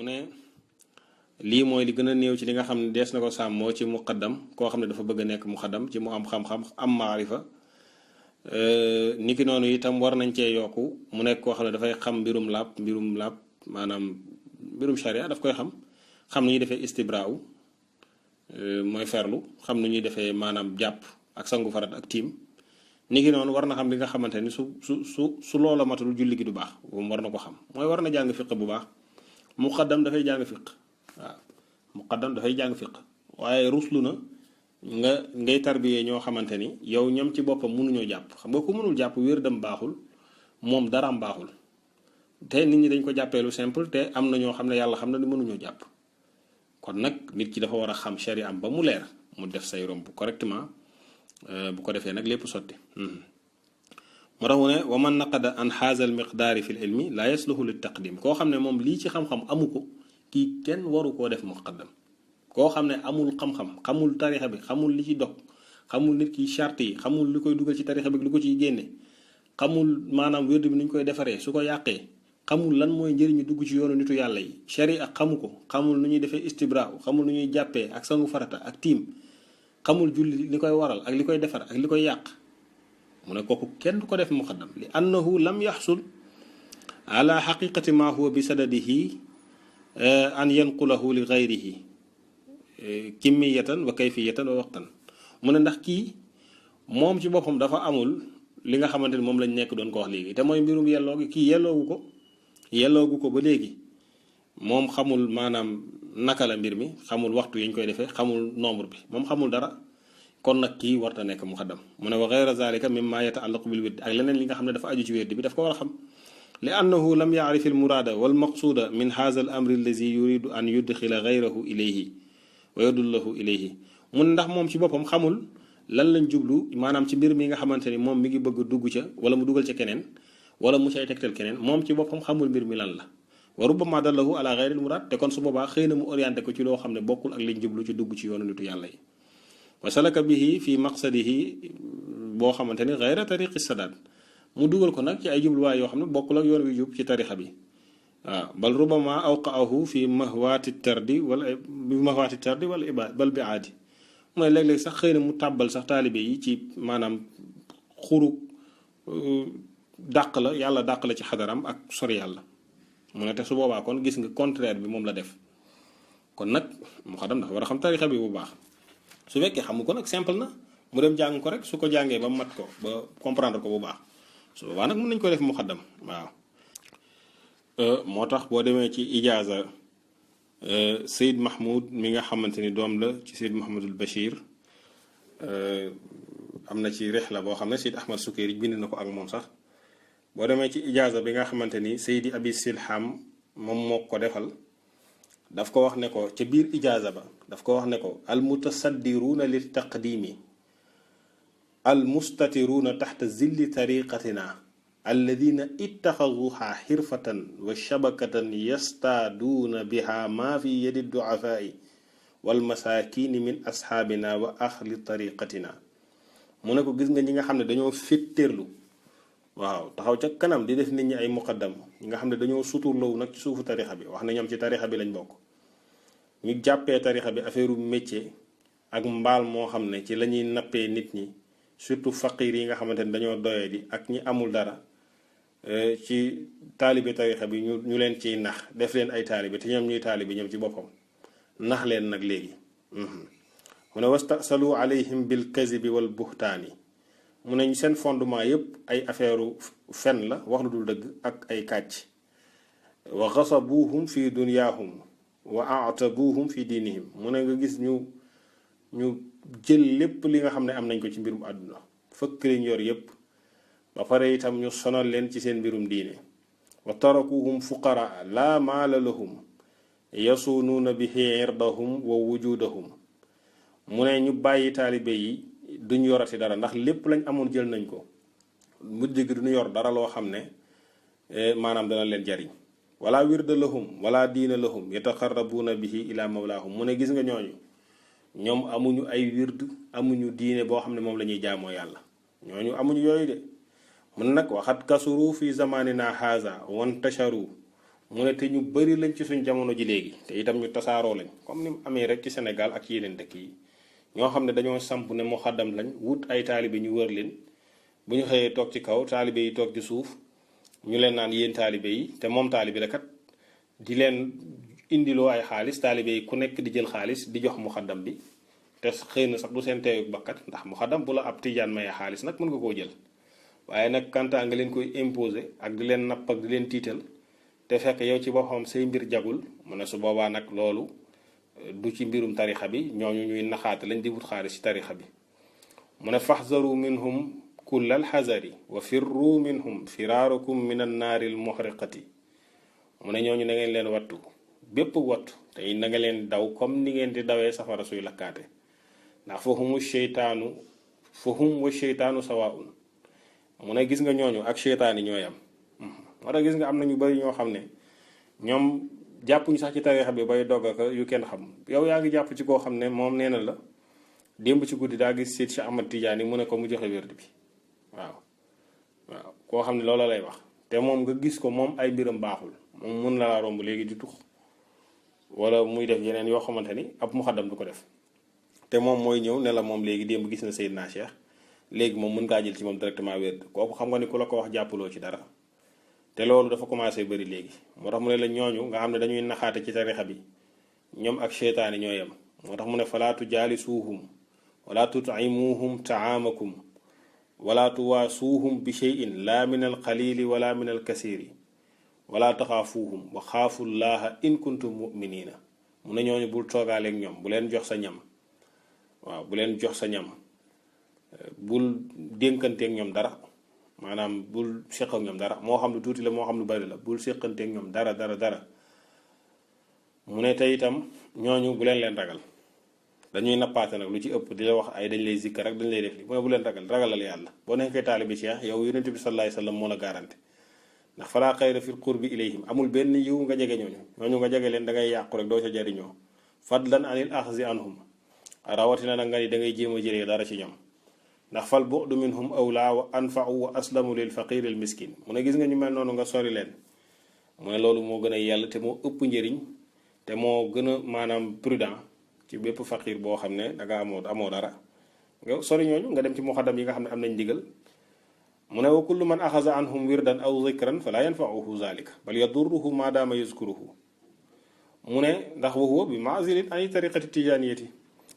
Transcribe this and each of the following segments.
ne lii mooy li gën a néew ci li nga xam ne dees na ko sàmmoo ci muqaddam koo xam ne dafa bëgg a nekk muqaddam ci mu am xam-xam am maarifa niki noonu itam war nañ cee yokku mu nekk koo xam ne dafay xam mbirum laab maanaam mbirum sharia daf koy xam nu ñuy defee istibraaw mooy ferlu xam nu ñuy defee maanaam jàpp ak sangu farat ak tiim niki noonu war na xam li nga xamante ni su loola matul julli gi du baax moom war na ko xam mooy war na jàng fiq bu baax muqaddam dafay jàng fiq waaw muqaddam dafay jàng fiq waaye ruslu na ngay tarbiyee ñoo xamante ni yow ñoom ci boppam mënuñoo jàpp xam nga ku mënul jàpp wér dem baaxul moom daraam baaxul te nit ñi dañ ko jàppee lu simple te am na ñoo xam ne yàlla xam na ni mënuñoo jàpp kon nag nit ki dafa war a xam sharia am ba mu leer mu def say romb correctement bu ko defee nag lépp sotti moo tax mu ne wa man naqada an haza al miqdaari fi l ilmi la yasluhu lit taqdim koo xam ne moom lii ci xam-xam amu ko kii kenn waru koo def muqaddam koo xam ne amul xam-xam xamul tarixa bi xamul li ci dog xamul nit ki charte yi xamul li koy dugal ci tarixa bi lu ko ciy génne xamul maanaam wérdu bi ni ñu koy defaree su ko yàqee xamul lan mooy njëriñu dugg ci yoonu nitu yàlla yi sharia xamu ko xamul nu ñuy defee istibra xamul nu ñuy jàppee ak sangu farata ak tiim xamul julli li koy waral ak li koy defar ak li koy yàq mu ne kooku kenn du ko def muqaddam li annahu lam yaxsul ala xaqiqati ma huwa bi sadadihi an yanqulahu li gayrihi kimmiyatan wa kayfiyatan wa waqtan mu ne ndax kii moom ci boppam dafa amul li nga xamante ni moom lañ nekk doon ko wax léegi te mooy mbirum yelloo gi kii yelloogu ko ba léegi moom xamul maanaam naka la mbir mi xamul waxtu yi ñu koy defee xamul nombre bi moom xamul dara kon nag kii warta nekk muqaddam mu ne wa gayra zalika mimma yataallaqu bil wird ak leneen li nga xam ne dafa aju ci wird bi daf ko war a xam li annahu lam yaarif al muraada wal maqsuuda min haza al amri allazi yuridu an yudxila gayrahu ilayhi wa yadullahu ilayhi mun ndax moom ci boppam xamul lan lañ jublu maanaam ci mbir mi nga xamante ni moom mi ngi bëgg dugg ca wala mu dugal ca keneen wala mu cay tegtal keneen moom ci boppam xamul mbir mi lan la wa rubbama dallahu ala gayri al muraad te kon su boobaa xëy na mu orienté ko ci loo xam ne bokkul ak liñ jublu ci dugg ci yoonu nitu yàlla yi wa salaka bihi fi maqsadihi boo xamante ni gayra tariqi sadaat mu dugal ko nag ci ay jubluwaay yoo xam ne bokkul ak yoon wi jub ci tarixa bi waaw bal rubama awqaahu fi mahwaati tardi wala ibaad bal bi aadi mooy léeg-léeg sax xëy na mu tàbbal sax taalibe yi ci maanaam xuru dàq la yàlla dàq la ci xadaram ak sori yàlla mu ne te su boobaa kon gis nga contraire bi moom la def kon nag mu xadam dafa war a xam tarixa bi bu baax su fekkee xamu ko nag simple na mu dem jàng ko rek su ko jàngee ba mat ko ba comprendre ko bu baax su boobaa nag mën nañ ko def mu xaddam waaw moo tax boo demee ci ijaaza Seyd Mahmoud mi nga xamante ni doom la ci Seyd Mahmoudul Bachir am na ci rihla boo xam ne Seyd Ahmad Sukayri bind na ko ak moom sax boo demee ci ijaaza bi nga xamante ni Seydi Abi Silham moom moo ko defal daf ko wax ne ko ca biir ijaaza ba daf ko wax ne ko al mutasaddiruuna lil taqdimi al mustatiruuna taxta zilli tariqatina alladina ittaxaduha xirfatan wa shabakatan yastaaduuna biha maa fi yadi duafaai walmasakini min asxaabina wa axli tariqatina mu ne ko gis nga ñi nga xam ne dañoo féttéerlu waaw taxaw ca kanam di def nit ñi ay muqaddam ñi nga xam ne dañoo suturloowu nag ci suufu tarixa bi wax na ñoom ci tarixa bi lañ bokk ñu jàppee tarixa bi affaire u métier ak mbaal moo xam ne ci la ñuy nappee nit ñi surtout faqir yi nga xamante ne dañoo doye di ak ñi amul dara ci taalibe tarixa bi ñu leen ciy nax def leen ay taalibe te ñoom ñuy taalibe ñoom ci boppam nax leen nag léegi mu ne wastasalu alayhim bil kazibi wal buhtaani mu ne seen fondement yépp ay affaire fen la wax lu dul dëgg ak ay kàcc wa xasabuhum fi dunyaahum wa atabuhum fi diinihim mu ne nga gis ñu jël lépp li nga xam ne am nañ ko ci mbirum àdduna fëkk liñ yor yépp ba pare itam ñu sonal leen ci seen mbirum diine wa tarakuhum fuqara laa maala lahum yasuunuuna bihi irdahum wa wujudahum mu ne ñu bàyyi taalibe yi duñ yorati dara ndax lépp lañ amoon jël nañ ko mujj gi duñu yor dara loo xam ne maanaam dana leen jariñ wala wirda lahum wala diina lahum yataxarrabuuna bihi ila mawlaahum mu ne gis nga ñooñu ñoom amuñu ay wird amuñu diine boo xam ne moom la ñuy jaamoo yàlla ñooñu amuñu yooyu de mun nag waxat kasuru fi zamanina haza wantasharu mu ne te ñu bari lañ ci suñ jamono ji léegi te itam ñu tasaaroo lañ comme ni mu amee rek ci Sénégal ak yeneen dëkk yi ñoo xam ne dañoo samp ne muxaddam lañ wut ay taalibe ñu wër leen bu ñu xëyee toog ci kaw taalibe yi toog ci suuf ñu leen naan yéen taalibe yi te moom taalibe la kat di leen indiloo ay xaalis taalibe yi ku nekk di jël xaalis di jox muxaddam bi te xëy na sax du seen teeyu bakkat ndax muxaddam bu la ab tijaan mayee xaalis nag mën nga koo jël waaye nag kantaa nga leen koy imposer ak di leen napp ak di leen tiital te fekk yow ci boppam say mbir jagul mu ne su boobaa nag loolu du ci mbirum tarixa bi ñooñu ñuy naxaate lañ di wut xaalis ci tarixa bi mu ne faxzaru minhum kullal xazari wa firru minhum firaarukum min annaari almuhriqati mu ne ñooñu na ngeen leen wattu bépp wattu te na nga leen daw comme ni ngeen di dawee safara suy lakkaate ndax fa hum wa sheytaanu sawaun mu ne gis nga ñooñu ak sheytaan yi ñooy am moo tax gis nga am na ñu bari ñoo xam ne ñoom jàppuñu sax ci tarixa bi bay dogg ak yu kenn xam yow yaa ngi jàpp ci koo xam ne moom nee na la démb ci guddi daa gis Seyd Cheikh Ahmad Tidiane mu ne ko mu joxe wérd bi waaw koo xam ne loola lay wax te moom nga gis ko moom ay mbiram baaxul moom mun la laa romb léegi di tux wala muy def yeneen yoo xamante ni ab muxaddam du ko def te moom mooy ñëw ne la moom léegi démb gis na Seydina Cheikh léegi moom mën ngaa jël ci moom directement wérd kooku xam nga ni ku la ko wax jàppaloo ci dara te loolu dafa commencé bëri léegi moo tax mu ne la ñooñu nga xam ne dañuy naxaate ci tarixa bi ñoom ak cheytaani ñoo yem moo tax mu ne falaatu jaalisuuhum wala tut'imuuhum taamakum wala tuwaasuuhum bi cheyin laa min al qalili wala min al kasiri wala taxaafuuhum wa xaafu llaaha in kuntum muminina mu ne ñooñu bul toogaaleeg ñoom bu leen jox sa ñam waaw bu leen jox sa ñam bul dénkanteeg ñoom dara maanaam bul séq ak ñoom dara moo xam lu tuuti la moo xam lu bari la bul séqanteeg ñoom dara mu ne tey itam ñooñu bu leen ragal dañuy nappaate nag lu ci ëpp di la wax ay dañ lay zikkar rek dañ lay def li mu ne bu leen ragalal yàlla boo nekkee taalibi Cheikh yow yonent bi sallallahu alayhi wasallam moo la garanti ndax falaa xayra fil qurbi ilayhim amul benn yiw nga jege ñooñu nga jege leen da ngay yàqu rek doo ca jariñoo fadlan anil axzi anhum rawatina nag nga ni da ngay jéem a jëlee dara ci ñoom ndax fal bu'du minhum awlaa wa anfa'u wa aslamu lil faqir al miskin mu ne gis nga ñu mel noonu nga sori leen mu ne loolu moo gën a yàlla te moo ëpp njëriñ te moo gën a maanaam prudent ci bépp faqir boo xam ne danga amoo dara nga sori ñooñu nga dem ci muxaddam yi nga xam ne am nañ ndigal mu ne wa kullu man axaza anhum wirdan aw zikran fala yanfa'uhu zalika bal yadurruhu ma daama yazkuruhu mu ne ndax wa huwa bi ma'zilin an tariqati tijaniyati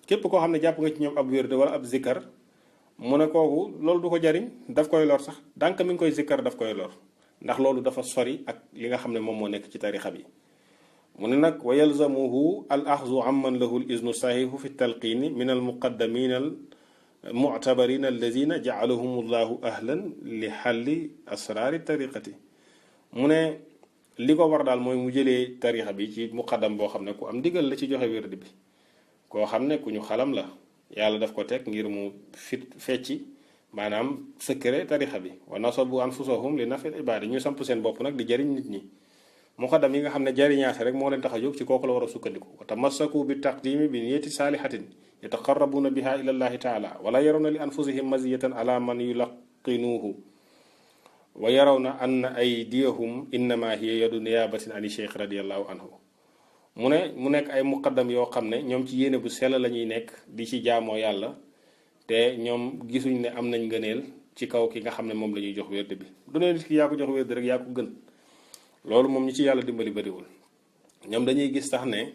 képp koo xam ne jàpp nga ci ñoom ab wird wala ab zikkar mu ne kooku loolu du ko jariñ daf koy lor sax dànk mi ngi koy zikkar daf koy lor ndax loolu dafa sori ak li nga xam ne moom moo nekk ci tarixa bi mu ne nag wa yalzamuhu al axzu amman lahu al iznu sahihu fi talqini min al muqaddamin al mu'tabarin alladina ja'alahum allahu ahlan li xalli asraari tariqati mu ne li ko war daal mooy mu jëlee tarixa bi ci muqaddam boo xam ne ku am ndigal la ci joxe wérd bi koo xam ne ku ñu xalam la yàlla daf ko teg ngir mu fecci maanaam secret tarixa bi wa nasabu anfusahum li nafil ibadi ñu samp seen bopp nag di jariñ nit ñi muqaddam yi nga xam ne jariñaate rek moo leen tax a jóg ci kooku la war a sukkandiku wa tamassaku bi taqdimi bi niyati saalihatin yataqarrabuna biha ila llahi taala wala yarawna li anfusihim maziyatan ala man yulaqinuhu wa yarawna anna aydiyahum innama hiya yadu niyabatin ani cheikh radiallahu anhu mu nekk ay muqaddam yoo xam ne ñoom ci yéene bu sell la ñuy nekk di ci jaamoo yàlla te ñoom gisuñ ne am nañ ngëneel ci kaw ki nga xam ne moom la ñuy jox wérde bi du ne nit ki yaa ko jox wérde rek yaa ko gën loolu moom ñi ci yàlla dimbali bariwul ñoom dañuy gis tax ne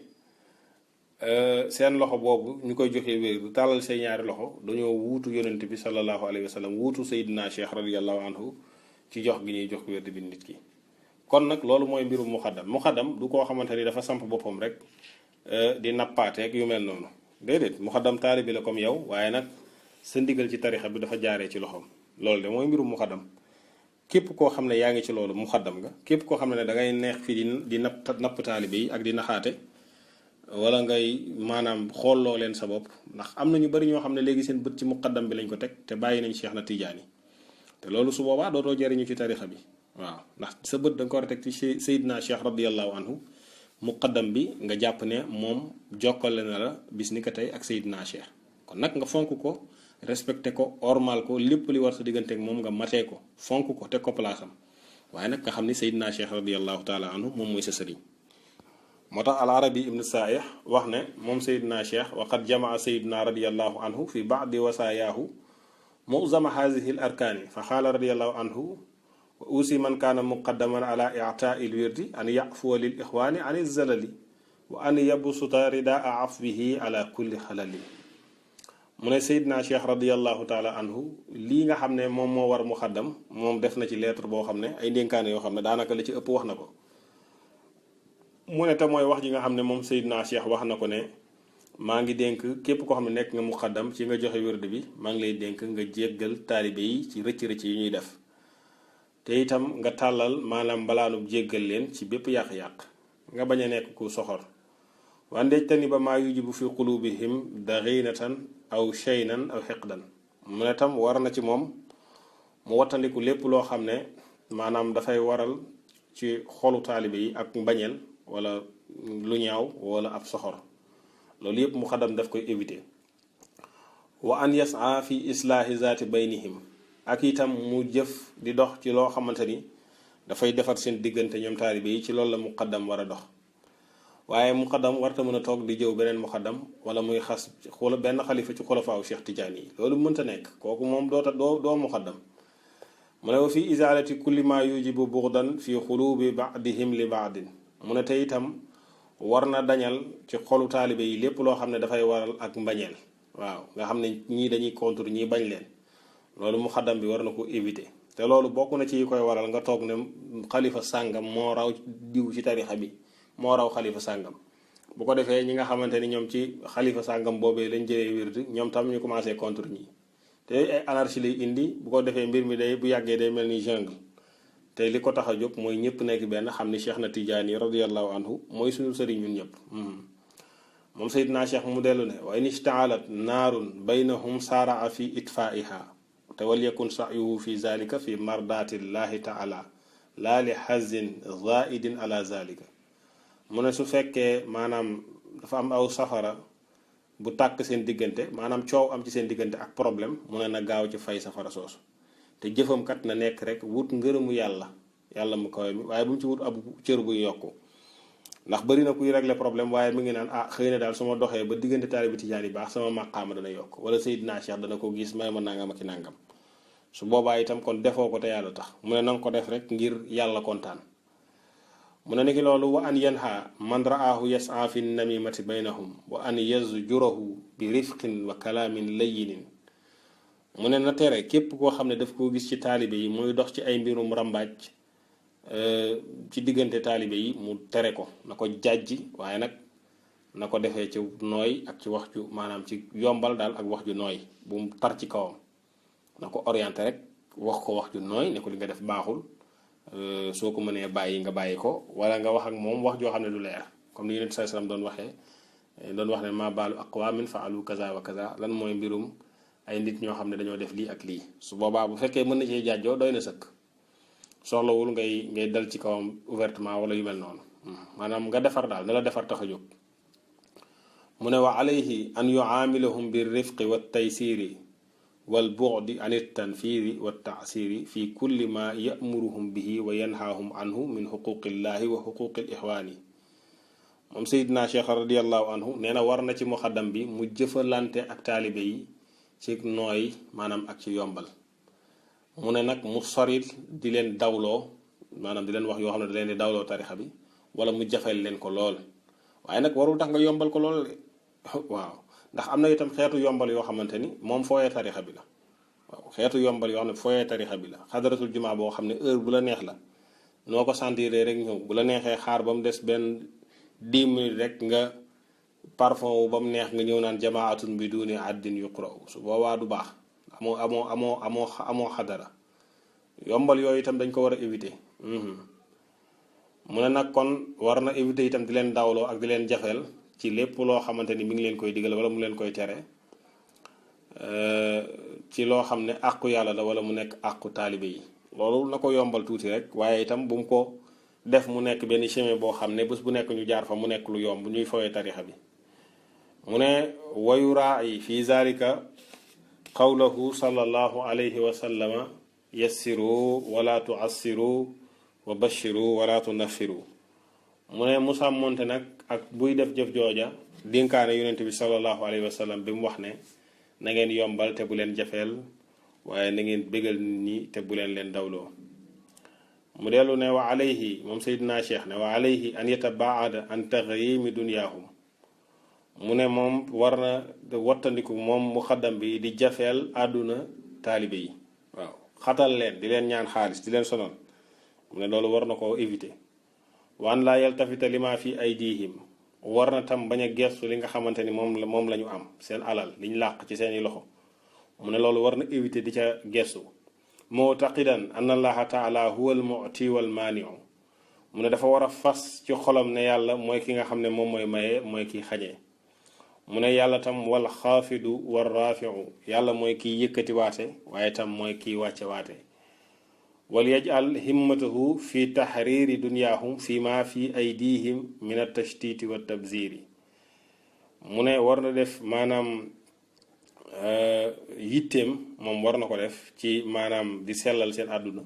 seen loxo boobu ñu koy joxee wérde tàllal seen ñaari loxo dañoo wuutu yonent bi sallallahu alayhi wa sallam wuutu Seydina Cheikh radiallahu anhu ci jox gi ñuy jox wérde bi nit ki kon nag loolu mooy mbirum muxaddam du koo xamante ni dafa samp boppam rek di nappaateeg yu mel noonu déedéet muxaddam taalibi la comme yow waaye nag sa ndigal ci tarixa bi dafa jaaree ci loxoom loolu de mooy mbirum muxaddam képp koo xam ne yaa ngi ci loolu muxaddam nga képp koo xam ne da ngay neex fii di napp taalibe yi ak di naxaate wala ngay maanaam xoolloo leen sa bopp ndax am na ñu bari ñoo xam ne léegi seen bët ci muqaddam bi lañ ko teg te bàyyi nañ Cheikh na Tijaani te loolu su boobaa dootoo jariñu ci tarixa bi waaw ndax sa bët da nga ko war a teg ci Seydina Cheikh radiallahu anhu muqaddam bi nga jàpp ne moom jokkale na la bis ni ko tey ak Seydina Cheikh kon nag nga fonk ko respecté ko ormal ko lépp li war sa digganteeg moom nga matee ko fonk ko teg ko place am waaye nag nga xam ni Seydina Cheikh radiallahu taala anhu moom mooy sa sëriñ. moo tax al arabi ibnu saih wax ne moom Seydina Cheikh waqad jamaa Seydina radiallahu anhu fi baadi wasaayaahu muzama haadihi l arkaani fa xaala radiallahu anhu wa usi man kaana muqaddaman ala ictaai lwirdi an yafuwa lil ixwaani an zalali wa an yabsuta ridaa afwihi ala kulli xalali. mu ne Seydina Cheikh radiallahu taala anhu lii nga xam ne moom moo war muqaddam moom def na ci lettre boo xam ne ay ndénkaane yoo xam ne daanaka la ci ëpp wax na ko. mu ne te mooy wax ji nga xam ne moom Seydina Cheikh wax na ko ne maa ngi dénk képp koo xam ne nekk nga muqaddam ci nga joxe wérd bi maa ngi lay dénk nga jéggal taalibe yi ci rëcc-rëcc yi ñuy def te itam nga tàllal maanaam mbalaanub jéggal leen ci bépp yàq-yàq nga bañ a nekk ku soxor wandejtani ba maa yujibu fi qulubihim daxinatan aw shaynan aw xiqdan. mu ne tam war na ci moom mu wattandiku lépp loo xam ne maanaam dafay waral ci xolu taalibe yi ak mbañeel wala lu ñaaw wala ab soxor loolu yëpp muqaddam daf koy éviter. wa an yasa fi islaahi zaati baynihim ak itam mu jëf di dox ci loo xamante ni dafay defar seen diggante ñoom taalibe yi ci loolu la muqaddam war a dox. waaye muqaddam warta mën a toog di jëw beneen muqaddam wala muy xas xula benn xalifa ci xulafaaw Cheikh Tidiane yi loolu mënta nekk kooku moom doo muqaddam. mu ne wa fi izalati kulli ma yujibu bughdan fi xulubi baadihim li baadin. mu ne te itam war na dañal ci xolu taalibe yi lépp loo xam ne dafay waral ak mbañeel waaw nga xam ne ñii dañuy contre ñii bañ leen loolu muqaddam bi war na ko éviter. te loolu bokk na ci yi koy waral nga toog ne xalifa sàngam moo raw diw ci tarixa bi moo raw xalifa sàngam bu ko defee ñi nga xamante ni ñoom ci xalifa sàngam boobee lañ jëlee wird ñoom tam ñu commencé contre ñi te ay anarchie lay indi bu ko defee mbir mi day bu yàggee day mel ni jungle te li ko tax a jóg mooy ñëpp nekk benn xam ni Cheikh na Tidiane radiallahu anhu mooy suñu sëriñ ñun ñëpp. moom Seydina Cheikh mu dellu ne wa in ishtaalat naarun baynahum saaraa fi itfaiha te wal yakun sayuhu fi zalika fi mardatillahi taala laa li hazin zaidin ala zalika. mu ne su fekkee maanaam dafa am aw safara bu tàkk seen diggante maanaam coow am ci seen diggante ak problème mu ne na gaaw ci fay safara soosu te jëfam kat na nekk rek wut ngërëmu yàlla mu kawe mi waaye bu mu ci wut ab cër buy yokku ndax bari na kuy régler problème waaye mi ngi naan xëy na daal su ma doxee ba diggante taalibe tijaan yi baax sama maqaama dana yokk wala Seydina Cheikh dana ko gis may ma nangam ak i nangam su boobaa itam kon defoo ko te yàlla tax mu ne nanga ko def rek ngir yàlla kontaan. mu ne niki loolu wa an yanha man ra'aahu yas'a fi namimati baynahum wa an yazjurahu bi rifqin wa kalaamin layyinin. mu ne na tere képp koo xam ne daf koo gis ci taalibe yi muy dox ci ay mbirum rambaaj ci diggante taalibe yi mu tere ko na ko jàjji waaye nag na ko defee ci nooy ak ci wax ju maanaam ci yombal daal ak wax ju nooy bu mu tar ci kawam na ko orienté rek wax ko wax ju nooy ne ko li nga def baaxul soo ko mënee bàyyi nga bàyyi ko wala nga wax ak moom wax joo xam ne du leer comme ni Yonent sallallahu alayhi wasallam doon wax ne ma baalu aqwaamin fa'alu kaza wa kaza lan mooy mbirum ay nit ñoo xam ne dañoo def lii ak lii. su boobaa bu fekkee mën na cee jaajoo doy na sëkk soxlawul ngay dal ci kawam ouvertement wala yu mel noonu maanaam nga defar daal na la defar tax a jóg. mu ne wa alayhi an yu'amilahum bir rifqi wat taysiri wal bu'di an at-tanfiri wat ta'siri fi kulli ma ya'muruhum bihi wa yanhaahum anhu min xuquqillahi wa xuquqil ixwaani. moom Seydina Cheikh radiyallahu anhu nee na war na ci muxaddam bi mu jëfalante ak taalibe yi ci nooy maanaam ak ci yombal. mu ne nag mu sori di leen dawloo maanaam di leen wax yoo xam ne da leen di dawloo tarixa bi wala mu jafeel leen ko lool waaye nag warul tax nga yombal ko lool waaw ndax am na itam xeetu yombal yoo xamante ni moom fooyee tarixa bi la waaw xeetu yombal yoo xam ne fooyee tarixa bi la xadaratul jumaa boo xam ne heure bu la neex la noo ko sentiree rek ñëw bu la neexee xaar ba mu des benn 10 minutes rek nga parfum wu ba mu neex nga ñëw naan jamaatun bi duni addin yuqra'u su boobaa du baax amoo xadara yombal yooyu itam dañ ko war a éviter. mu ne nag kon war na éviter itam di leen dawloo ak di leen jafeel ci lépp loo xamante ni mi ngi leen koy digal wala mu leen koy tere ci loo xam ne àqu yàlla la wala mu nekk àqu taalibe yi loolu na ko yombal tuuti rek waaye itam bu mu ko def mu nekk benn chemin boo xam ne bés bu nekk ñu jaar fa mu nekk lu yomb ñuy fowee tarixa bi. mu ne wayuraa yi fi zalika qawlahu sallallahu alayhi wa sallama yassiru wala tuassiru wa bashiru wala tunaffiru mu ne mu sàmmonte nag ak buy def jëf jooja dénkaane yonent bi sallallahu alayhi wa sallam bi mu wax ne na ngeen yombal te bu leen jafeel waaye na ngeen bégal nit ñi te bu leen leen dawloo mu dellu ne wa alayhi moom Seydina Cheikh ne wa alayhi an yatabaada an taxrimi dunyaahum mu ne moom war na wattandiku moom muqaddam bi di jafeel àdduna taalibe yi waaw xatal leen di leen ñaan xaalis di leen sonal mu ne loolu war na koo éviter waan laa yaltafita lima fi aydihim war na tam bañ a gestu li nga xamante ni moom la ñu am seen alal liñ làq ci seeni loxo mu ne loolu war na éviter di ca gestu mu'taqidan anna allaha taala huwa al mu'ti wal maani'u mu ne dafa war a fas ci xolam ne yàlla mooy ki nga xam ne moom mooy maye mooy kiy xañee mu ne yàlla tam wal xaafidu war raafiu yàlla mooy kiy yëkkati waate waaye tam mooy kiy wàcce waate wal yaj'al himmatahu fi taxriiri dunyaahum fi ma fi aydihim min at tashtiti wa tabziri mu ne war na def maanaam yitteem moom war na ko def ci maanaam di sellal seen àdduna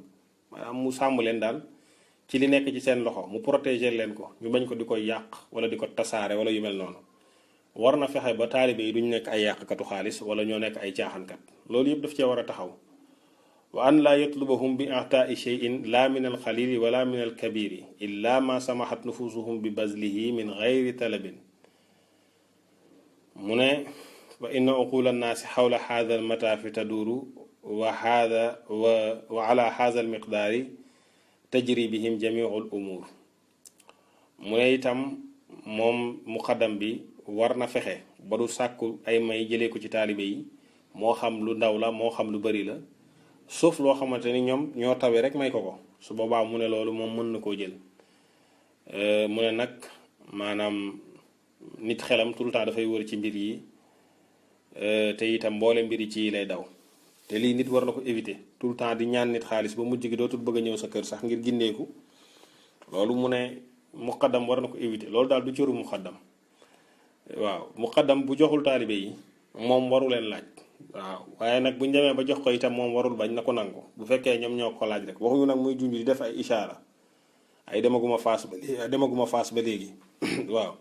maanaam mu sàmm leen daal ci li nekk ci seen loxo mu protéger leen ko ñu bañ ko di ko yàq wala di ko tasaare wala yu mel noonu war na fexe ba taalibe yi duñ nekk ay yàqkatu xaalis wala ñoo nekk ay caaxankat loolu yëpp daf cee war a taxaw wa an laa yatlubahum bi i'taa'i shay'in laa min al xalili wala min al kabiri illa ma samahat nufusuhum bi bazlihi min gayri talabin mu ne wa inna uqula annaasi xawla haada al mataafi taduuru wa ala haada al miqdaari tajri bihim jamiu al umuur mu ne itam moom muqaddam bi war na fexe ba du sàkku ay may jëlee ko ci taalibe yi moo xam lu ndaw la moo xam lu bari la sauf loo xamante ni ñoom ñoo tawe rek may ko su boobaa mu ne loolu moom mën na koo jël mu ne nag maanaam nit xelam tout le temps dafay wër ci mbir yi te itam mboole mbir yi ci lay daw te lii nit war na ko éviter tout le temps di ñaan nit xaalis ba mujj gi dootul bëgg a ñëw sa kër sax ngir gindeeku loolu mu ne muqaddam war na ko éviter loolu daal du cëru muqaddam waaw muqaddam bu joxul taalibe yi moom waru leen laaj waaw waaye nag buñ demee ba jox ko itam moom warul bañ na ko nangu bu fekkee ñoom ñoo ko laaj rek waxuñu nag muy junj di def ay ishaara ay demaguma faas ba léegi waaw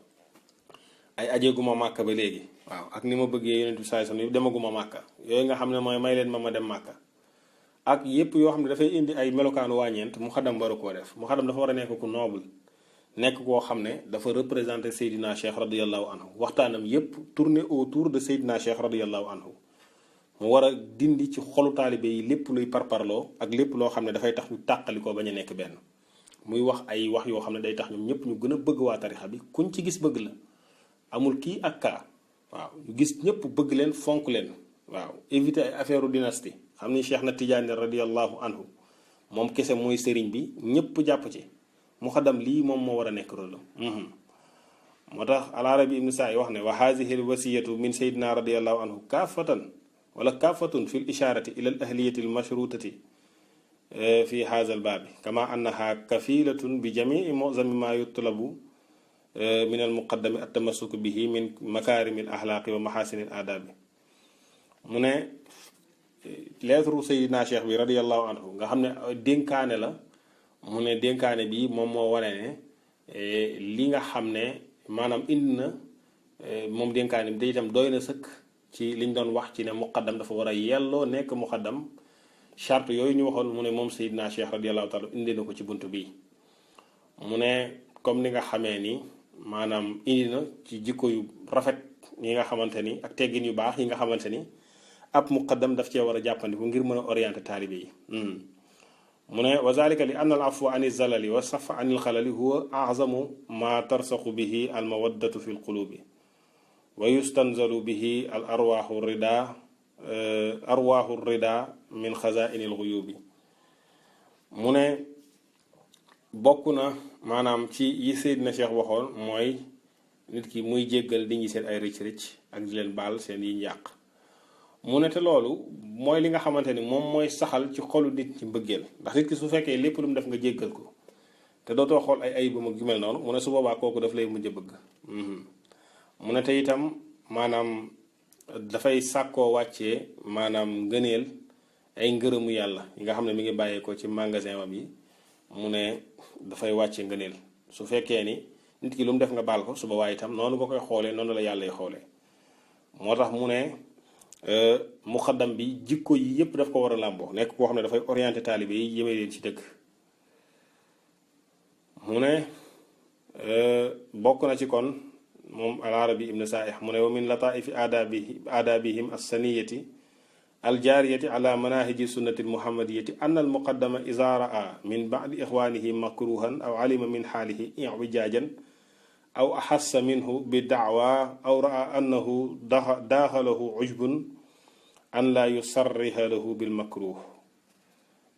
ay ajeeguma màkka ba léegi waaw ak ni ma bëggee yonent bi sallallahu alayhi wasallam demaguma màkka yooyu nga xam ne mooy may leen ma dem màkka ak yépp yoo xam ne dafay indi ay melokaanu wàññeent mu xadam waru koo def mu xadam dafa war a nekk ku noble nekk koo xam ne dafa représenter Seydina Cheikh radiyallahu anhu waxtaanam yépp tourner autour de Seydina Cheikh radiyallahu anhu mu war a dindi ci xolu taalibe yi lépp luy parparloo ak lépp loo xam ne dafay tax ñu tàqalikoo bañ a nekk benn muy wax ay wax yoo xam ne day tax ñoom ñëpp ñu gën a bëgg waa tarixa bi kuñ ci gis bëgg la amul kii ak kaa waaw ñu gis ñëpp bëgg leen fonk leen waaw éviter ay affaire dynastie xam ni Cheikh na Tidiane radiyallahu anhu moom kese mooy sëriñ bi ñëpp jàpp ci mu xadam lii moom moo war a nekk rôle moo tax al-Arabi ibn Sa'i wax ne wa haadihi al-wasiyatu min sayyidina radiyallahu anhu kaafatan wala kaafatun fi l-ishaarati ila al-ahliyati al-mashrutati fi haadha al-baabi kama annaha kafilatun bi jami'i mu'zami ma yutlabu min al-muqaddami at-tamassuku bihi min makaarimi al-axlaaqi wa maxaasini al-aadaabi mu ne lettre sayyidina Cheikh bi radiyallahu anhu nga xam ne dénkaane la mu ne dénkaane bi moom moo wane ne li nga xam ne maanaam indi na moom dénkaane bi day itam doy na sëkk ci liñ doon wax ci ne muqaddam dafa war a yelloo nekk muqaddam charte yooyu ñu waxoon mu ne moom Seydina Cheikh radiyallahu taala indi na ko ci bunt bi mu ne comme ni nga xamee ni maanaam indi na ci jikko yu rafet yi nga xamante ni ak teggin yu baax yi nga xamante ni ab muqaddam daf cee war a jàppandiku ngir mën a orienter taalibe yi mu ne wa zalika li anna al afwa an zalali wa safa an il xalali huwa azamu ma tarsaqu bihi al mawaddatu fi l qulubi wa yustanzalu bihi al arwaahu rida min xazaini l guyubi mu ne bokk na maanaam ci yi Seydina Cheikh waxoon mooy nit ki muy jéggal di ñi seen ay rëcc-rëcc ak di leen baal seen yi njàq mu ne te loolu mooy li nga xamante ni moom mooy saxal ci xolu nit ci mbëggeel ndax nit ki su fekkee lépp lu mu def nga jéggal ko te dootoo xool ay ayibam ak yu mel noonu mu ne su boobaa kooku daf lay mujj a bëgg mu ne te itam maanaam dafay sàkkoo wàccee maanaam ngëneel ay ngërëmu yàlla yi nga xam ne mi ngi bàyyeekoo ci magasin wam yi mu ne dafay wàcce ngëneel su fekkee ni nit ki lu mu def nga baal ko suba waaye itam noonu nga koy xoolee noonu la yàlla xoolee moo tax mu ne muqaddam bi jikko yi yépp daf ko war a làmboo nekk koo xam ne dafay orienté taalibe yi jëmee leen ci dëgg mu ne bokk na ci kon moom al-Arabi ibn Sa'ih mu ne wa min lataifi aadabihim as-saniyati aljaariyati ala manahiji sunnati almuhammadiyati an almuqaddama iza raa min ba'di ixwanihi makruhan aw alima min xaalihi i'wijaajan aw axassa minhu bi da'wa aw raa annahu daaxalahu ujbun an laa yusarriha lahu bil makruh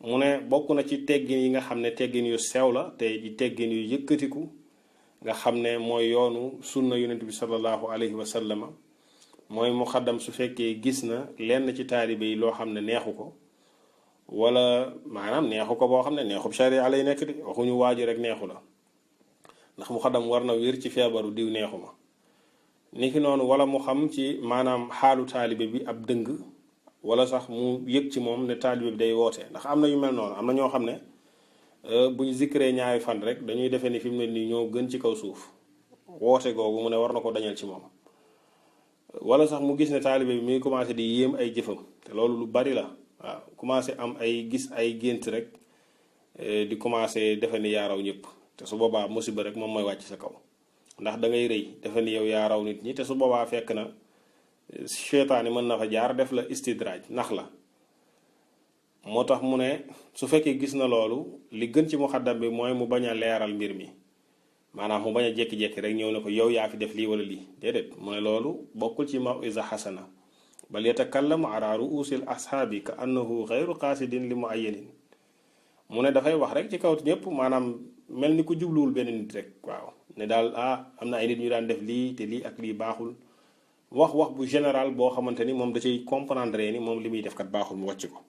mu ne bokk na ci teggin yi nga xam ne teggin yu sew la te di teggin yu yëkkatiku nga xam ne mooy yoonu sunna yonent bi sallallahu alayhi wa sallama mooy muqaddam su fekkee gis na lenn ci taalibe yi loo xam ne neexu ko wala maanaam neexu ko boo xam ne neexub sharia lay nekk de waxuñu waaju rek neexu la ndax muqaddam war na wér ci feebaru diw neexu ma niki noonu wala mu xam ci maanaam xaalu taalibe bi ab dëng wala sax mu yëg ci moom ne taalibe bi day woote ndax am na yu mel noonu am na ñoo xam ne bu ñu zikree ñaari fan rek dañuy defee ni fi mu ne nii ñoo gën ci kaw suuf woote googu mu ne war na ko dañal ci moom wala sax mu gis ne taalibe bi mi ngi commencé di yéem ay jëfam te loolu lu bari la waaw commencé am ay gis ay gént rek di commencé defe ni yaa raw ñëpp te su boobaa musiba rek moom mooy wàcc sa kaw ndax da ngay rëy defe ni yow yaa raw nit ñi te su boobaa fekk na seytaane mën na fa jaar def la istidraaj nax la moo tax mu ne su fekkee gis na loolu li gën ci muqaddam bi mooy mu bañ a leeral mbir mi maanaam mu bañ a jékki-jékki rek ñëw ne ko yow yaa fi def lii wala lii déedéet mu ne loolu bokkul ci maw'iza xasana bal yatakallamu ala ruusil ashaabi ka annahu xayru qaasidin li muayyanin mu ne dafay wax rek ci kaw ñëpp maanaam mel ni ku jubluwul benn nit rek waaw ne daal am na ay nit ñu daan def lii te lii ak lii baaxul wax bu général boo xamante ni moom da cay comprendre ni moom li muy def kat baaxul mu wàcc ko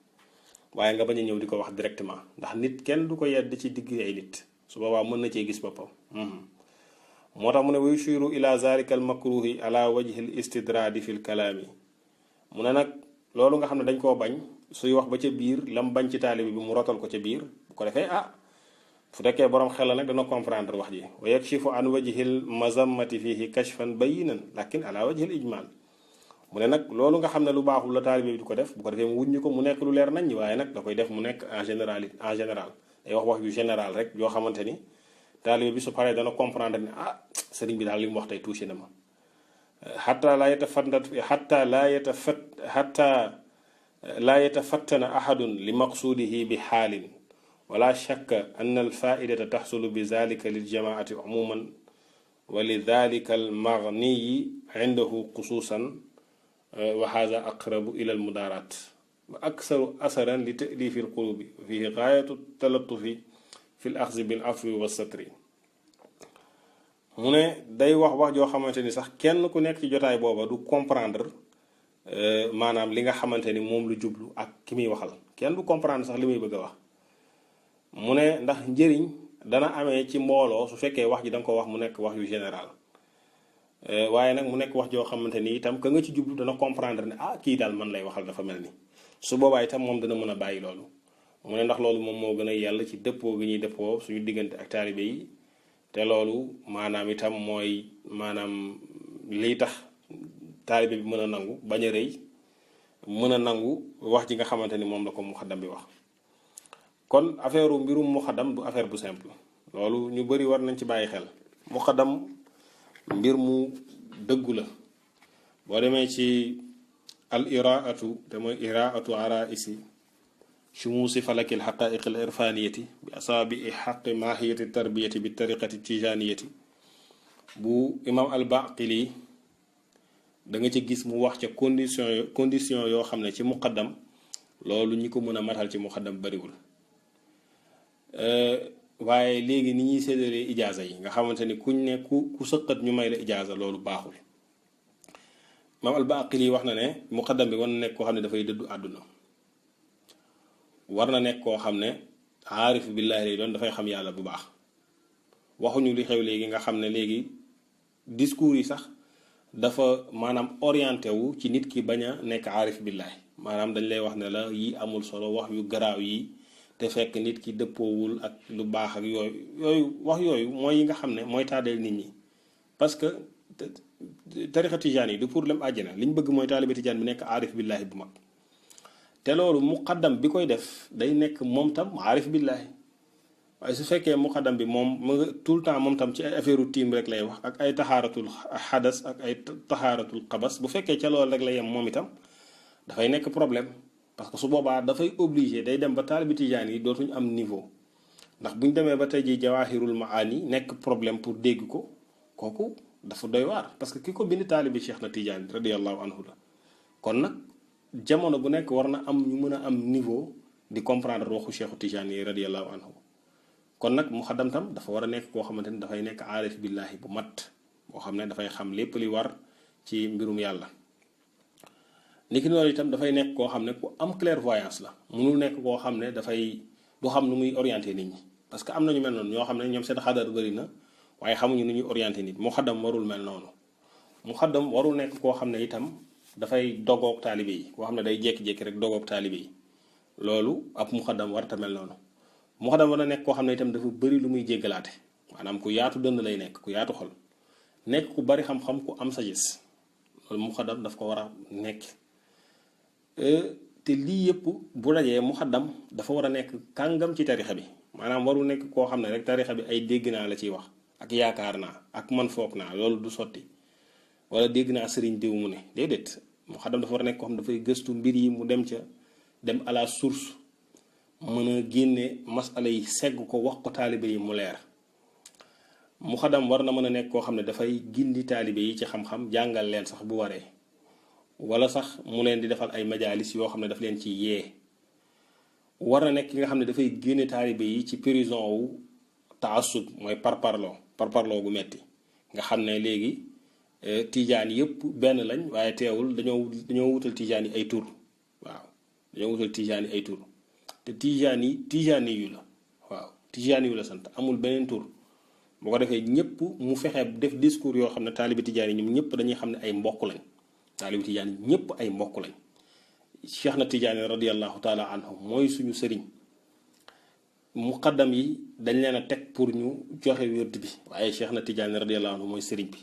waaye nga bañ a ñëw di ko wax directement ndax nit kenn du ko yedd ci digg ay nit su boobaa mën na cee gis boppam moo tax mu ne wa yushiru ila zalika al makruhi ala wajhi al istidraadi fi l kalaami mu ne nag loolu nga xam ne dañ koo bañ suy wax ba ca biir lam bañ ci taalibi bi mu rotal ko ca biir bu ko defee fu fekkee borom xel la nag dana comprendre wax ji wa yakshifu an wajhil mazammati fihi kashfan bayinan lakin ala wajhil ijmal mu ne nag loolu nga xam ne lu baaxul la taalibe bi di ko def bu ko defee mu wuññi ko mu nekk lu leer nañ waaye nag da koy def mu nekk en général day wax yu général rek yoo xamante ni taalibe bi su paree dana comprendre ne sëriñ bi daal li mu wax tey touché na ma xatta laa yatafattana ahadun li maqsuudihi bi xaalin wala shakka an alfaidata taxsulu bi zalika liljamaati umuman wa li dalika almagniyi indahu xusuusan wa hada aqrabu ila almudaaraat wa aksaru asaran li ta'lifi alqulubi fihi gaayatu talattufi fi l axzi bil afwi wa satri mu ne day wax joo xamante ni sax kenn ku nekk ci jotaay booba du comprendre maanaam li nga xamante ni moom lu jublu ak ki muy waxal kenn du comprendre sax li muy bëgg a wax mu ne ndax njëriñ dana amee ci mbooloo su fekkee wax ji da nga ko wax mu nekk wax yu général waaye nag mu nekk wax joo xamante ni itam ka nga ci jublu dana comprendre ne kii daal man lay waxal dafa mel ni su boobaa itam moom dana mën a bàyyi loolu mu ne ndax loolu moom moo gën a yàlla ci dëppoo gi ñuy dëppoo suñu diggante ak taalibe yi te loolu maanaam itam mooy maanaam liy tax taalibe bi mën a nangu bañ a rëy mën a nangu wax ji nga xamante ni moom la ko muxaddam bi wax kon affaire mbirum muxaddam du affaire bu simple loolu ñu bari war nañ ci bàyyi xel muxaddam mbir mu dëggu la boo demee ci al iraatu te mooy iraatu araisi shumuusi falakil xaqaiq al irfaniyati bi asaabi xaqi mahiyati tarbiyati bi tariqati tijaniyati bu imam al baqili da nga ci gis mu wax ca condition yoo xam ne ci muqaddam loolu ñi ko mën a matal ci muqaddam bariwul waaye léegi ni ñuy séddalee ijaaza yi nga xamante ni kuñ ne ku sëqat ñu may la ijaaza loolu baaxul imam al baqili wax na ne muqaddam bi war na nekk koo xam ne dafay dëddu àdduna war na nekk koo xam ne aarif billaahi lay doon dafay xam yàlla bu baax waxuñu li xew léegi nga xam ne léegi discours yi sax dafa maanaam orienté wu ci nit ki bañ a nekk aarif billaahi maanaam dañ lay wax ne la yi amul solo wax yu garaaw yi te fekk nit ki dëppoowul ak lu baax ak yooyu wax yooyu mooy yi nga xam ne mooy taadeel nit ñi. parce que tarixa tijaan yi du pour lem àjjana li ñu bëgg mooy taalibe tijaan bi nekk aarif billaahi bu mag te loolu muqaddam bi koy def day nekk moom tam aarif billaahi waaye su fekkee muqaddam bi moom mu nga tout le temps moom tam ci ay affaire tiim rek lay wax ak ay taxaaratul xadas ak ay taxaaratul xabas bu fekkee ca loolu rek la yem moom itam dafay nekk problème parce que su boobaa dafay obligé day dem ba taalibe tijaan yi dootuñu am niveau ndax bu ñu demee ba tey ji jawaahirul maani nekk problème pour dégg ko kooku dafa doy waar parce que ki ko bind taalibi Cheikh na Tidiane radiyallahu anhu la kon nag jamono bu nekk war na am ñu mën a am niveau di comprendre waxu Cheikhu Tidiane yi radiyallahu anhu kon nag muxaddam tam dafa war a nekk koo xamante ni dafay nekk aarif billahi bu mat boo xam ne dafay xam lépp li war ci mbirum yàlla niki noonu itam dafay nekk koo xam ne ku am clairvoyance la munul nekk koo xam ne dafay du xam nu muy orienté nit ñi parce que am na ñu mel noonu ñoo xam ne ñoom seen xadar bëri na waaye xamuñu nu ñuy orienté nit muxaddam warul mel noonu muxaddam warul nekk koo xam ne itam dafay dogoog taalibe yi koo xam ne day jékki-jékki rek dogoog taalibe yi loolu ab muxaddam warta mel noonu muxaddam war na nekk koo xam ne itam dafa bëri lu muy jéggalaate maanaam ku yaatu dënn lay nekk ku yaatu xol nekk ku bari xam-xam ku am sagesse loolu muxaddam daf ko war a nekk te lii yëpp bu dajee muxaddam dafa war a nekk kàngam ci tarixa bi maanaam warul nekk koo xam ne rek tarixa bi ay dégg naa la ciy wax ak yaakaar naa ak man foog naa loolu du sotti wala dégg naa sëriñ diw mu ne déedéet muxaddam dafa war a nekk koo xam ne dafay gëstu mbir yi mu dem à la source mën a génne masala yi segg ko wax ko taalibe yi mu leer muxaddam war na mën a nekk koo xam ne dafay gindi taalibe yi ci xam-xam jàngal leen sax bu waree wala sax mu leen di defal ay majalis yoo xam ne daf leen ci yee war na nekk ki nga xam ne dafay génne taalibe yi ci prison wu taasub mooy parparloo gu metti nga xam ne léegi tijaan yëpp benn lañ waaye teewul dañoo wutal tijaan yi ay tur waaw dañoo wutal tijaan yi ay tur te tijaan yu la waaw tijaan yu la sant amul beneen tur boo ko defee ñëpp mu fexe def discours yoo xam ne taalibi tijaan yi ñoom ñëpp dañuy xam ne ay mbokk lañ taalibi tijaan yi ñëpp ay mbokk lañ Cheikh na Tidiane radiyallahu taala anhu mooy suñu sëriñ muqaddam yi dañ leen a teg pour ñu joxe wérd bi waaye Cheikh na Tidiane radiyallahu anhu mooy sëriñ bi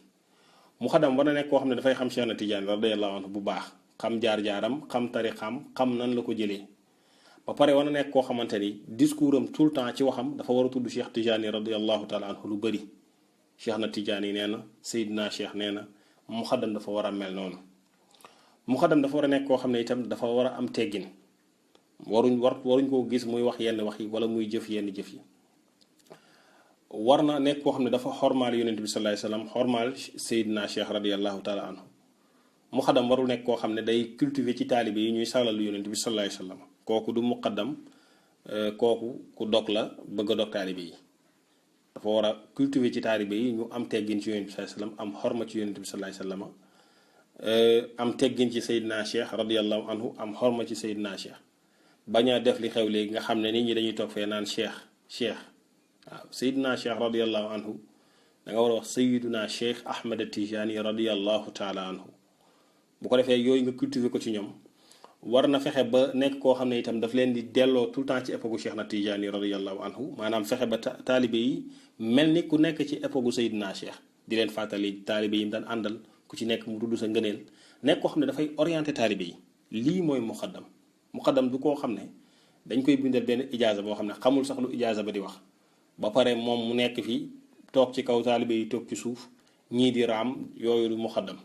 muqaddam war na nekk koo xam ne dafay xam Cheikh na Tidiane radiyallahu anhu bu baax xam jaar-jaaram xam tarixam xam nan la ko jëlee ba pare war na nekk koo xamante ni discours am tout le temps ci waxam dafa war a tudd Cheikh Tidiane radiyallahu taala anhu lu bëri Cheikh na Tidiane yi nee na Seydina Cheikh nee na muqaddam dafa war a mel noonu muxaddam dafa war a nekk koo xam ne itam dafa war a am teggin waruñ koo gis muy wax yenn wax yi wala muy jëf yenn jëf yi war na nekk koo xam ne dafa xormaal yonent bi sallallahu alayhi wasallam xormaal Seydina Cheikh radiyallahu taala anhu muxaddam warul nekk koo xam ne day cultiver ci taalibe yi ñuy sàllalu yonent bi sallallahu alayhi wasallam kooku du muqaddam kooku ku dog la bëgg a dog taalibe yi dafa war a cultiver ci taalibe yi ñu am teggin ci yonent bi sallallahu alayhi wasallam am xorma ci yonent bi sallallahu alayhi wasallam am teggin ci Seydina Cheikh radiyallahu anhu am xorma ci Seydina Cheikh bañ a def li xew léegi nga xam ne nit ñi dañuy toog fee naan cheikh waaw Seydina Cheikh radiyallahu anhu da nga war a wax Seydina Cheikh Ahmed Tijani radiyallahu taala anhu bu ko defee yooyu nga cultiver ko ci ñoom war na fexe ba nekk koo xam ne itam daf leen di delloo tout le temps ci époque Cheikh na Tijani radiyallahu anhu maanaam fexe ba taalibe yi mel ni ku nekk ci époque Seydina Cheikh di leen fàttali taalibe yi mu daan àndal ku ci nekk mu dudd sa ngëneel nekk koo xam ne dafay orienté taalibe yi lii mooy muqaddam du koo xam ne dañ koy bindal benn ijaaza boo xam ne xamul sax lu ijaaza ba di wax ba pare moom mu nekk fii toog ci kaw taalibe yi toog ci suuf ñii di raam yooyu du muqaddam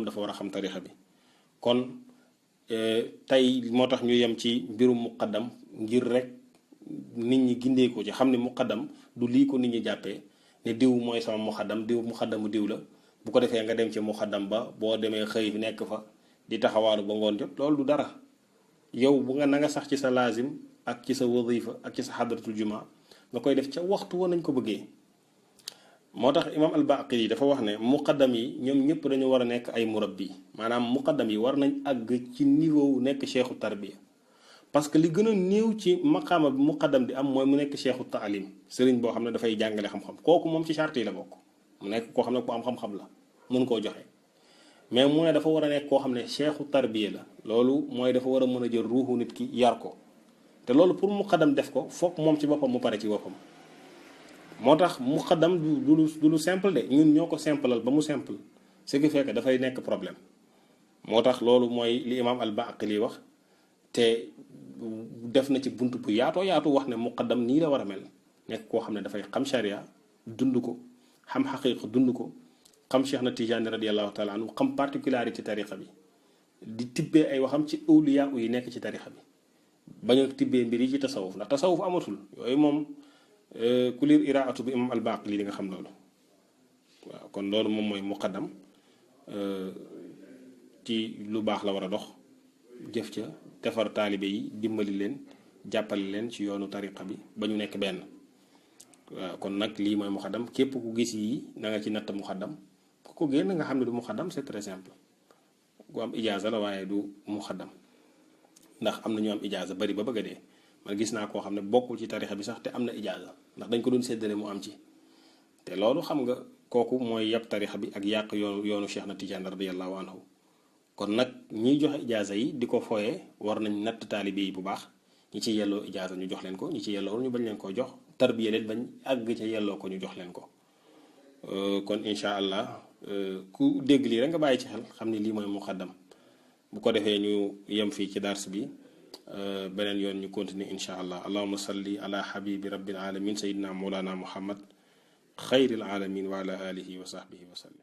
dafa war a xam tarixa bi kon tey moo tax ñu yem ci mbirum muqaddam ngir rek nit ñi gindee ko ci xam ne muqaddam du lii ko nit ñi jàppee ne diw mooy sama muqaddam diw muqaddamu diw la bu ko defee nga dem ci muqaddam ba boo demee xëy bi nekk fa di taxawaalu ba ngoon jot loolu du dara yow bu nga na nga sax ci sa laazim ak ci sa wadifa ak ci sa xadratul juma nga koy def ca waxtu woon nañ ko bëggee moo tax imam al-Baqir yi dafa wax ne muqaddam yi ñoom ñëpp dañu war a nekk ay murabbi maanaam muqaddam yi war nañ àgg ci niveau nekk cheikhu tarbiya parce que li gën a néew ci maqaama bi muqaddam di am mooy mu nekk cheikhu taalim sëriñ boo xam ne dafay jàngale xam-xam kooku moom ci charte yi la bokk mu nekk koo xam ne ku am xam-xam la mën koo joxe mais mu ne dafa war a nekk koo xam ne cheikhu tarbiya la loolu mooy dafa war a mën a jël ruuxu nit ki yar ko te loolu pour muqaddam def ko foog moom ci boppam mu pare ci boppam. moo tax muqaddam du lu simple de ñun ñoo ko simplal ba mu simple ce qui fait que dafay nekk problème. moo tax loolu mooy li imaam al-Baqili wax te def na ci bunt bu yaatoo yaatu wax ne muqaddam nii la war a mel nekk koo xam ne dafay xam sharia dund ko xam xaqiiqa dund ko xam Cheikh na Tijaani radiyallahu taala anhu xam particularité ci tariqa bi di tibbee ay waxam ci awliya yi nekk ci tariqa bi bañ a tibbee mbir yi ci tasawuf ndax tasawuf amatul yooyu moom ku liir iraatu bi imaam al-Baqili li nga xam loolu waaw kon loolu moom mooy muqaddam ci lu baax la war a dox jëf ca defar taalibe yi dimbali leen jàppale leen ci yoonu tariqa bi ba ñu nekk benn waaw kon nag lii mooy muqaddam képp ku gis yi na nga ci natt muqaddam ku ko génn nga xam ne du muqaddam c'est très simple ku am ijaaza la waaye du muqaddam ndax am na ñu am ijaaza bari ba bëgg a dee man gis naa koo xam ne bokkul ci tariqa bi sax te am na ijaaza ndax dañ ko doon séddale mu am ci te loolu xam nga kooku mooy yàpp tariqa bi ak yàq yoonu Cheikh na Tijaan radiyallahu anhu kon nag ñiy joxe ijaaza yi di ko fooyee war nañ natt taalibe yi bu baax ñi ci yelloo ijaaza ñu jox leen ko ñi ci yelloo ñu bañ leen koo jox tarbiya leen bañ àgg ca yelloo ko ñu jox leen ko kon incha allah ku dégg lii rek nga bàyyi ci xel xam ni lii mooy muqaddam bu ko defee ñu yem fii ci dars bi beneen yoon ñu continuer incha allah allahuma salli ala habibi rabbil alamin sayidina mawlana muhammad xayril alamin wa ala alihi wa sahbihi wa sallam